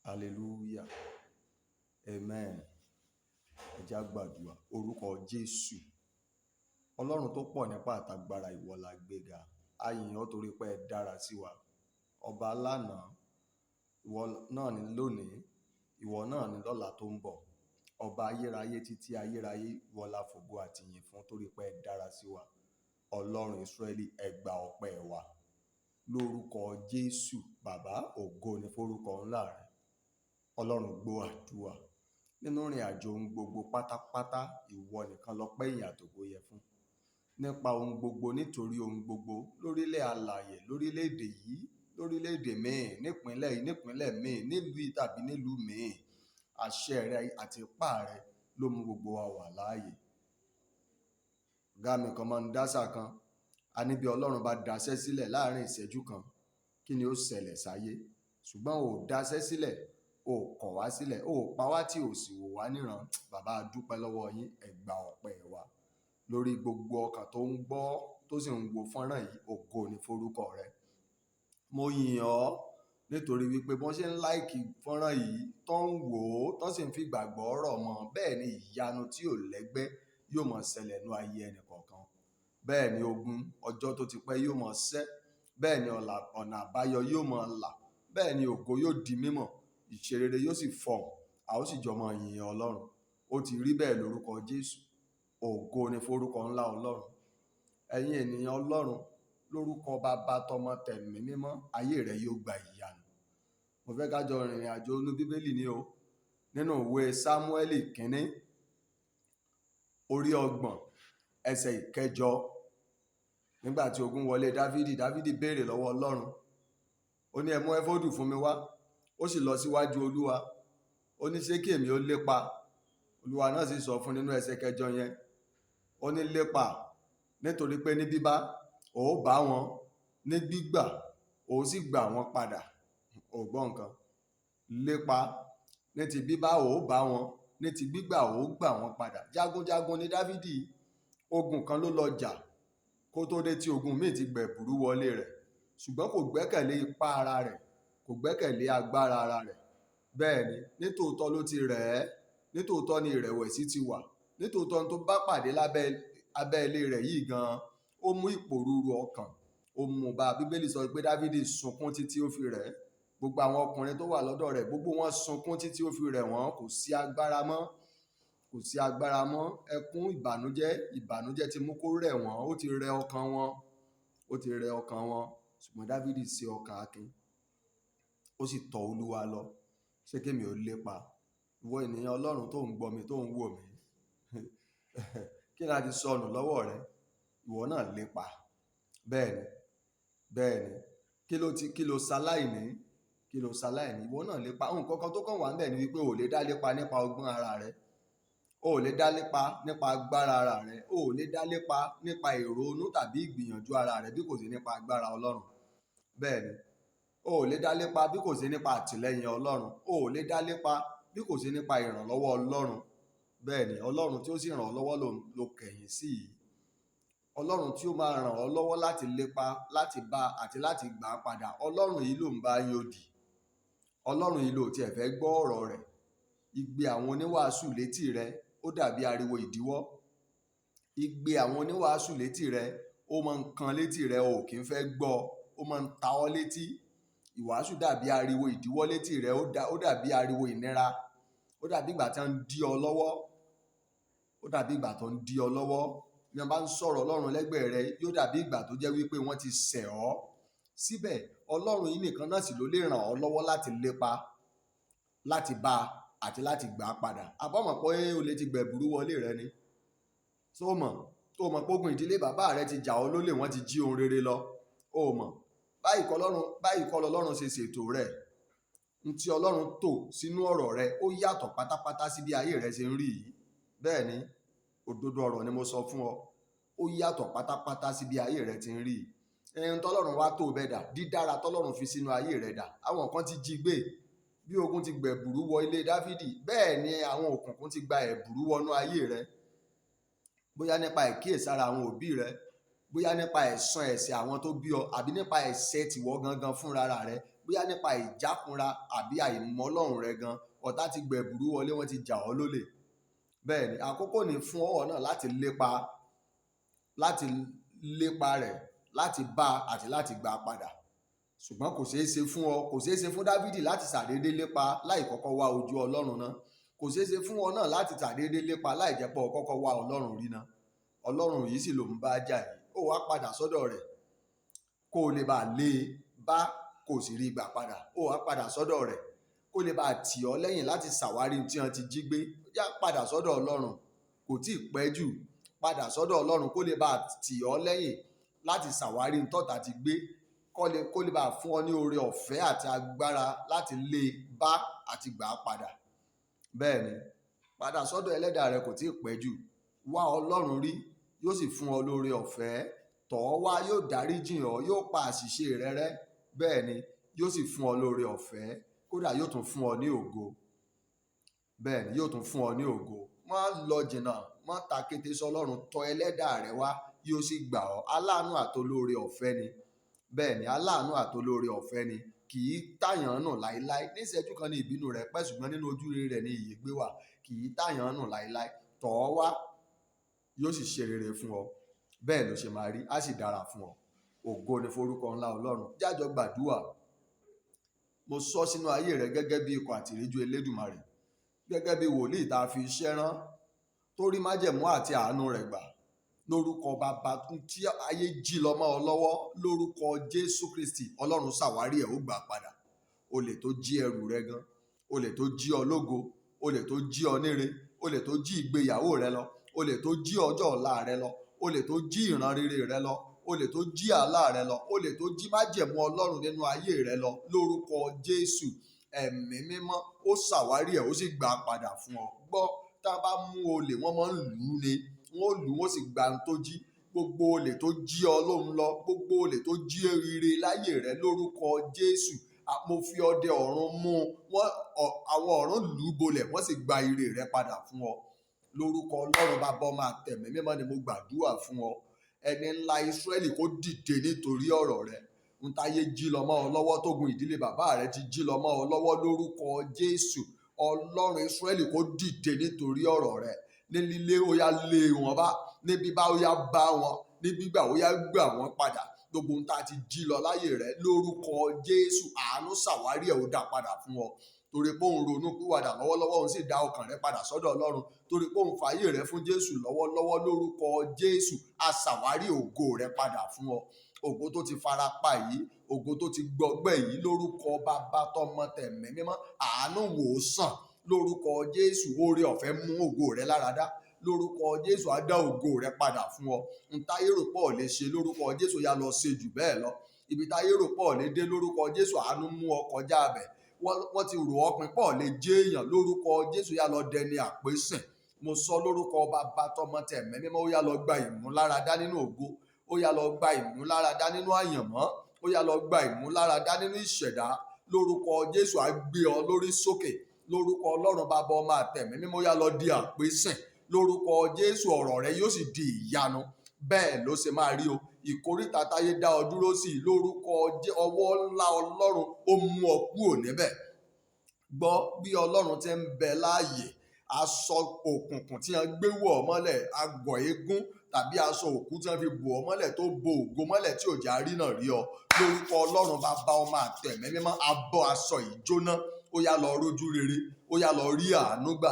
Hallelujah. Amen. Ẹ jẹ́ á gbàdúrà. Orúkọ Jésù. Ọlọ́run tó pọ̀ nípá àtagbára, ìwọ la gbéga. A yìn ọ́ torí pé ẹ dára sí wa. Ọba lánàá, ìwọ náà ni lónìí, ìwọ náà ni lọ́la tó ń bọ̀. Ọba ayérayé títí ayérayé, ìwọ la fògo àtìyìn fún torí pé ẹ dára sí wa. Ọlọ́run Ísírẹ́lì, ẹ gba ọpẹ́ wa. Lórúkọ Jésù, bàbá, ògo ni forúkọ ńlá rẹ. Ọlọ́run, gbọ́ àdúrà. Nínú ìrìn àjò ohun gbogbo pátápátá, ìwọ nìkan lọpẹ́, ìyìn àtògo yẹ fún. Nípa ohun gbogbo, nítorí ohun gbogbo, lórílẹ̀ alààyè, lórílẹ̀-èdè yìí, lórílẹ̀-èdè míì, nípínlẹ̀ yìí, nípínlẹ̀ míì, nílùú yìí tàbí nílùú míì, àṣẹ rẹ àti ipá rẹ ló mú gbogbo wa wà láàyè. Ọ̀gá mi kan máa ń dásà kan. A ní bí Ọlọ́run bá daṣẹ́ sílẹ̀ láàrin ìṣẹ́jú kan, kí ni ó ṣẹlẹ̀ sáyé? Ṣùgbọ́n ò daṣẹ́ sílẹ̀, ò kọ̀ wá sílẹ̀, ò pa wá tí ò sì wò wá níran. Bàbá, a dúpẹ́ lọ́wọ́ yín, ẹ gba ọpẹ́ wa. Lórí gbogbo ọkàn tó ń gbọ́ tó sì ń wo fọ́nrán yìí, ògo ni forúkọ rẹ. Mo yìn ọ́ nítorí wípé bọ́n ṣe ń like fọ́nrán yìí, tó ń wò ó, tó sì ń fi ìgbàgbọ́ rọ̀ mọ́, bẹ́ẹ̀ ni ìyanu tí ò lẹ́gbẹ́ yóò máa ṣẹlẹ̀ nínú ayé ẹnì kọ̀ọ̀kan. Bẹ́ẹ̀ ni ogun ọjọ́ tó ti pẹ́ yóò máa ṣẹ́, bẹ́ẹ̀ ni ọ̀nà àbáyọ yóò máa là, bẹ́ẹ̀ ni ògo yóò di mímọ̀, ìṣerere yóò sì fọhùn, a ó sì jọ máa yin Ọlọ́run. Ó ti rí bẹ́ẹ̀ lórúkọ Jésù. Ògo ni forúkọ ńlá Ọlọ́run. Ẹ̀yin ènìyàn Ọlọ́run, lórúkọ Bàbá, tọmọ, tẹ̀mí mímọ́, ayé rẹ yóò gba ìyanu. Mo fẹ́ ká jọ rìnrìn àjò inú Bíbélì ní o. Nínú ìwé Sámúẹ́lì kínní, orí 30, ẹsẹ̀ 8, nígbà tí ogun wọlé Dáfídì, Dáfídì béèrè lọ́wọ́ Ọlọ́run. Ó ní, "Ẹ mú éfódù fún mi wá." Ó sì lọ síwájú Olúwa. Ó ní, "Ṣé kí èmi ó lépa?" Olúwa náà sì sọ fún nínú ẹsẹ̀ 8 yẹn. Ó ní, "Lépa, nítorí pé ní bíbá ò ó bá wọn, ní gbígbà ò ó sì gbà wọ́n padà." Ò gbọ́ nǹkan. Lépa, ní ti bíbá ò ó bá wọn, ní ti gbígbà ò ó gbà wọ́n padà. Jagunjagun ni Dáfídì. Ogun kan ló lọ jà kó tó dé tí ogun míì ti gbẹ̀bùrú wọlé rẹ̀. Ṣùgbọ́n kò gbẹ́kẹ̀lé ipá ara rẹ̀, kò gbẹ́kẹ̀lé agbára ara rẹ̀. Bẹ́ẹ̀ ni, nítòótọ́ ló ti rẹ̀ ẹ́, nítòótọ́ ni ìrẹ̀wẹ̀sì ti wà, nítòótọ́ tó bá pàdé lábẹ́ abẹ́ ilé rẹ̀ yìí gan-an, ó mú ìpòrúru ọkàn, ó mú bá. Bíbélì sọ pé Dáfídì sunkún títí ó fi rẹ̀ ẹ́. Gbogbo àwọn ọkùnrin tó wà lọ́dọ̀ rẹ̀, gbogbo wọn sunkún títí ó fi rẹ̀ wọ́n. Kò sí agbára mọ́, kò sí agbára mọ́. Ẹkún ìbànújẹ́, ìbànújẹ́ ti mú kó rẹ̀ wọ́n, ó ti rẹ ọkàn wọn, ó ti rẹ ọkàn wọn. Ṣùgbọ́n Dáfídì ṣe ọkàn akin, ó sì tọ Olúwa lọ. Ṣé kémi ò lépa? Ìwọ ènìyàn Ọlọ́run tó ń gbọ́ mi, tó ń wò mí, kí ni a ti sọnù lọ́wọ́ rẹ? Ìwọ náà lépa. Bẹ́ẹ̀ ni, bẹ́ẹ̀ ni. Kí ló ṣaláìní? Kí ló ṣaláìní? Ìwọ náà lépa. Nǹkan kan tó kàn wá ńbẹ̀ ni wípé o ò lè dá lépa nípa ọgbọ́n ara rẹ. O ò lè dá lépa nípa agbára ara rẹ. O ò lè dá lépa nípa ìrònú tàbí ìgbìyànjú ara rẹ bí kò sí nípa agbára Ọlọ́run. Bẹ́ẹ̀ ni. O ò lè dá lépa bí kò sí nípa àtìlẹ́yìn Ọlọ́run. O ò lè dá lépa bí kò sí nípa ìrànlọ́wọ́ Ọlọ́run. Bẹ́ẹ̀ ni, Ọlọ́run tí ó sì ràn ọ́ lọ́wọ́ ló kẹ̀yìn sí yìí. Ọlọ́run tí ó máa ràn ọ́ lọ́wọ́ láti lépa, láti bá àti láti gbà á padà. Ọlọ́run yìí ló ń bá yín odì. Ọlọ́run yìí ló tiẹ̀ fẹ́ gbọ́ ọ̀rọ̀ rẹ̀. Igbe àwọn oníwàásù létí rẹ, ó dàbí ariwo ìdíwọ́. Igbe àwọn oníwàásù létí rẹ, ó máa ń kan létí rẹ, o ò kí ń fẹ́ gbọ́, ó máa ń ta ọ́ létí. Ìwàásù dàbí ariwo ìdíwọ́ létí rẹ, ó dàbí ariwo ìnira. Ó dàbí ìgbà tí wọ́n ń dí ọ lọ́wọ́. Ó dàbí ìgbà tó ń dí ọ lọ́wọ́. Bí wọ́n bá ń sọ̀rọ̀ Ọlọ́run lẹ́gbẹ̀ẹ́ rẹ, yóò dàbí ìgbà tó jẹ́ wípé wọ́n ti ṣẹ̀ ọ́. Síbẹ̀, Ọlọ́run yìí nìkan náà sì ló lè ràn ọ́ lọ́wọ́ láti lépa, láti bá àti láti gbà á padà. Àbọ̀mọ̀ pé olè ti gbẹ̀bùrú wọlé rẹ ni. Tó mọ̀, tó mọ̀ pé ogun ìdílé bàbá rẹ ti jà ọ́ lólè, wọ́n ti jí ohun rere lọ. Ó mọ̀. Báyìí kọ́ lọ́lọ́run ṣe ṣètò rẹ̀. N tí Ọlọ́run tò sínú ọ̀rọ̀ rẹ, ó yàtọ̀ pátápátá sí bí ayé rẹ ṣe ń rí yìí. Bẹ́ẹ̀ ni, òdodo ọ̀rọ̀ ni mo sọ fún ọ. Ó yàtọ̀ pátápátá sí bí ayé rẹ ti ń rí yìí. Ẹn tọ́lọ́run wá tó bẹ́ẹ̀ dà, dídára tọ́lọ́run fi sínú ayé rẹ dà. Àwọn kan ti jí gbé. Bí ogun ti gbẹ̀bùrú wọ ilé Dáfídì, bẹ́ẹ̀ ni àwọn òkùnkùn ti gba ẹ̀bùrú wọnú ayé rẹ. Bóyá nípa ìkíyèsára àwọn òbí rẹ, bóyá nípa ẹ̀san ẹ̀ṣẹ̀ àwọn tó bí ọ, àbí nípa ẹ̀ṣẹ̀ tìwọ gangan fúnra rẹ. Bóyá nípa ìjákunra àbí àìmọ̀ Ọlọ́run rẹ gan, ọ̀tá ti gbẹ̀bùrú wọlé, wọ́n ti jà ọ́ lólè. Bẹ́ẹ̀ ni, àkókò ní fún ọwọ́ náà láti lépa rẹ̀, láti bá àti láti gbà padà. Ṣùgbọ́n kò ṣeé ṣe fún ọ, kò ṣeé ṣe fún Dávìdì láti ṣàdédé lépa láì kọ́kọ́ wá ojú Ọlọ́run náà. Kò ṣeé ṣe fún ọ náà láti ṣàdédé lépa láì jẹ́ pé o kọ́kọ́ wá Ọlọ́run rí náà. Ọlọ́run yìí sì ló ń bá jà yìí. Ó wá padà sọ́dọ̀ rẹ̀ kó o lè bá lé e bá, kó o sì rí gbà padà. Ó wá padà sọ́dọ̀ rẹ̀ kó lè bá tì ọ́ lẹ́yìn láti ṣàwárí tí wọ́n ti jí gbé. Já padà sọ́dọ̀ Ọlọ́run, kò tí ì pẹ́ jù. Padà sọ́dọ̀ Ọlọ́run kó lè bá tì ọ́ lẹ́yìn láti ṣàwárí tọ́ta ti gbé, kó lè bá fún ọ ní oore ọ̀fẹ́ àti agbára láti lé e bá àti gbà á padà. Bẹ́ẹ̀ ni, padà sọ́dọ̀ ẹlẹ́dàá rẹ, kò tí ì pẹ́ jù. Wá Ọlọ́run rí, yóò sì fún ọ lóore ọ̀fẹ́. Tọ̀ ọ́ wá, yóò dáríjì ọ́, yóò pa àṣìṣe rẹ rẹ́. Bẹ́ẹ̀ ni, yóò sì fún ọ lóore ọ̀fẹ́. Kódà yóò tún fún ọ ní ògo. Bẹ́ẹ̀ ni, yóò tún fún ọ ní ògo. Má lọ jìnnà, má ta kété sọ́lọ́run. Tọ̀ ẹlẹ́dàá rẹ wá, yóò sì gbà ọ́. Aláàánú àtolóore ọ̀fẹ́ ni. Bẹ́ẹ̀ ni, aláàánú àtolóore ọ̀fẹ́ ni, kì í tàyàn nù láéláé. Ní ìṣẹ́jú kan ní ìbínú rẹ̀ pẹ́, ṣùgbọ́n nínú ojú rere rẹ̀ ní ìyè gbé wà. Kì í tàyàn nù láéláé. Tọ̀ ọ́ wá, yóò sì ṣe rere fún ọ. Bẹ́ẹ̀ ló ṣe máa rí, á sì dára fún ọ. Ògo ni forúkọ ńlá Ọlọ́run. Jájọ gbàdúà. Mo sọ sínú ayé rẹ gẹ́gẹ́ bí ikọ̀ àtìríjú Elédùmarè, gẹ́gẹ́ bí wòlíì tá a fi iṣẹ́ rán, tó rí májẹ̀mú àti àánú rẹ̀ gbà. Lórúkọ Bàbá, tí ayé jí lọ mọ́ ọ lọ́wọ́, lórúkọ Jésù Kristi, Ọlọ́run ṣàwárí ẹ̀, ó gbà padà. Olè tó jí ẹrù rẹ gan, olè tó jí ọ lógo, olè tó jí ọ níre, olè tó jí ìgbéyàwó rẹ lọ, olè tó jí ọjọ́ ọ̀la rẹ lọ, olè tó jí ìran rere rẹ lọ, olè tó jí àlá rẹ lọ, olè tó jí májẹ̀mú Ọlọ́run nínú ayé rẹ lọ, lórúkọ Jésù, Ẹ̀mí Mímọ́ ó ṣàwárí ẹ̀, ó sì gbà padà fún ọ. Gbọ́, tá a bá mú olè, wọ́n máa ń lù ú ni. Wọ́n ó lù ú, wọ́n sì gba ohun tó jí. Gbogbo olè tó jí ọ lóhun lọ, gbogbo olè tó jí ire láyé rẹ, lórúkọ Jésù, mo fi ọdẹ ọ̀run mú wọn. Àwọn ọ̀run lù ú bolẹ̀, wọ́n sì gba ire rẹ padà fún ọ. Lórúkọ Ọlọ́run Bàbá, Ọmọ àtẹ̀mí Mímọ́ ni mo gbàdúrà fún ọ. Ẹni ńlá Ísírẹ́lì kó dìde nítorí ọ̀rọ̀ rẹ. Ń táyé jí lọ mọ́ ọ lọ́wọ́, tógun ìdílé bàbá rẹ ti jí lọ mọ́ ọ lọ́wọ́, lórúkọ Jésù, Ọlọ́run Ísírẹ́lì kó dìde nítorí ọ̀rọ̀ rẹ. Ní lílé, ó yá, lé wọn bá. Ní bíbá, ó yá, bá wọn. Ní gbígbà, ó yá, gbà wọ́n padà. Gbogbo ohun tá a ti jí lọ láyé rẹ, lórúkọ Jésù, àánú ṣàwárí ẹ̀, ó dá padà fún ọ. Torí pé òun ronú pìwàdà lọ́wọ́lọ́wọ́, òun sì dá ọkàn rẹ padà sọ́dọ̀ Ọlọ́run, torí pé òun fàyè rẹ fún Jésù lọ́wọ́lọ́wọ́, lórúkọ Jésù, a ṣàwárí ògo rẹ padà fún ọ. Ògo tó ti fara pa yìí, ògo tó ti gbọgbẹ́ yìí, lórúkọ Bàbá, Tọmọ, Tẹ̀mí Mímọ́, àánú wò ó sàn. Lórúkọ Jésù, oore ọ̀fẹ́ mú ògo rẹ lára dá. Lórúkọ Jésù, á dá ògo rẹ padà fún ọ. Ntáyé rò pọ̀ lè ṣe, lórúkọ Jésù, yá lọ ṣe jù bẹ́ẹ̀ lọ. Ibi táyé rò pọ̀ lè dé, lórúkọ Jésù, àánú mú ọ kọjá bẹ̀. Wọ́n ti rò ọ́ pin pọ̀ lè jẹ́ èèyàn, lórúkọ Jésù, yá lọ dẹni àpésìn. Mo sọ lórúkọ Bàbá, Tọmọ, Tẹ̀mí Mímọ́, ó yá lọ gba ìmúláradá nínú ògo. Ó yá lọ gba ìmúláradá nínú àyànmọ́. Ó yá lọ gba ìmúláradá nínú ìṣẹ̀dá. Lórúkọ Jésù, á gbé ọ lórí sókè. Lórúkọ Ọlọ́run Bàbá, Ọmọ àtẹ̀mí Mímọ́, ó yá lọ di àpésìn. Lórúkọ Jésù, ọ̀rọ̀ rẹ yóò sì di ìyanu. Bẹ́ẹ̀ ló ṣe máa rí o. Ìkóríta táyé dá ọ dúró sí, lórúkọ ọwọ́ ńlá Ọlọ́run ó mú ọ kúrò níbẹ̀. Gbọ́, bí Ọlọ́run ti ń bẹ láàyè, aṣọ òkùnkùn tí wọ́n gbé wọ̀ ọ́ mọ́lẹ̀, agọ̀ eégún tàbí aṣọ òkú tí wọ́n fi bò ọ́ mọ́lẹ̀, tó bo ògo mọ́lẹ̀, tí ò já rí náà rí ọ, lórúkọ Ọlọ́run Bàbá, Ọmọ àtẹ̀mí Mímọ́, abọ́ aṣọ yìí jóná. Ó yá lọ rójú rere, ó yá lọ rí àánú gbà.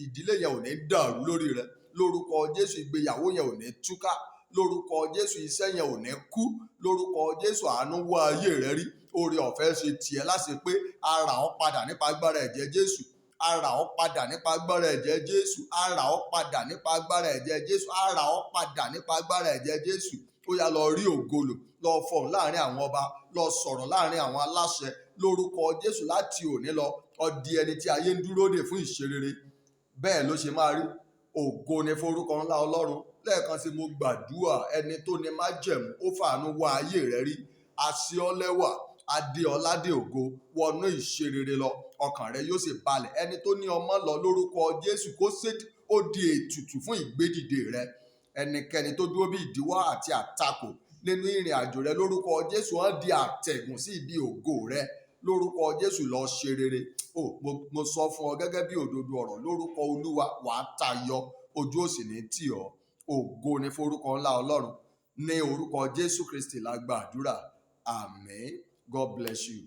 Ìdílé yẹn ò ní dàrú lórí rẹ. Lórúkọ Jésù, ìgbéyàwó yẹn ò ní túká. Lórúkọ Jésù, iṣẹ́ yẹn ò ní kú. Lórúkọ Jésù, àánú wá ayé rẹ rí, oore ọ̀fẹ́ ṣe tiẹ̀ láṣẹ pé a rà ọ́ padà nípa agbára ẹ̀jẹ̀ Jésù. A rà ọ́ padà nípa agbára ẹ̀jẹ̀ Jésù. A rà ọ́ padà nípa agbára ẹ̀jẹ̀ Jésù. A rà ọ́ padà nípa agbára ẹ̀jẹ̀ Jésù. Ó yá lọ rí ògo lò, lọ fọhùn láàrin àwọn ọba, lọ sọ̀rọ̀ láàrin àwọn aláṣẹ. Lórúkọ Jésù, láti òní lọ, ó di ẹni tí ayé ń dúró dè fún ìṣerere. Bẹ́ẹ̀ ló ṣe máa rí. Ògo ni forúkọ ńlá Ọlọ́run. Lẹ́ẹ̀kan sí, mo gbàdúrà, ẹni tó ní májẹ̀mú ó fàánú wá ayé rẹ rí, àṣẹ ọlẹ́wà adé ọládé ògo, wọnú ìṣerere lọ, ọkàn rẹ yóò sì balẹ̀. Ẹni tó ní ọmọ lọ, lórúkọ Jésù, kó ṣe ó di ètùtù fún ìgbédìde rẹ. Ẹnikẹ́ni tó dúró bí ìdíwọ́ àti àtakò nínú ìrìn àjò rẹ, lórúkọ Jésù, wọ́n di àtẹ̀gùn sí ibi ògo rẹ. Lórúkọ Jésù, lọ ṣe rere o. Mo sọ fún ọ gẹ́gẹ́ bí òdodo ọ̀rọ̀ lórúkọ Olúwa, wàá tayọ, ojú ò sì ní tì ọ́. Ògo ni forúkọ ńlá Ọlọ́run. Ní orúkọ Jésù Kristi la gbàdúrà, àmín. God bless you.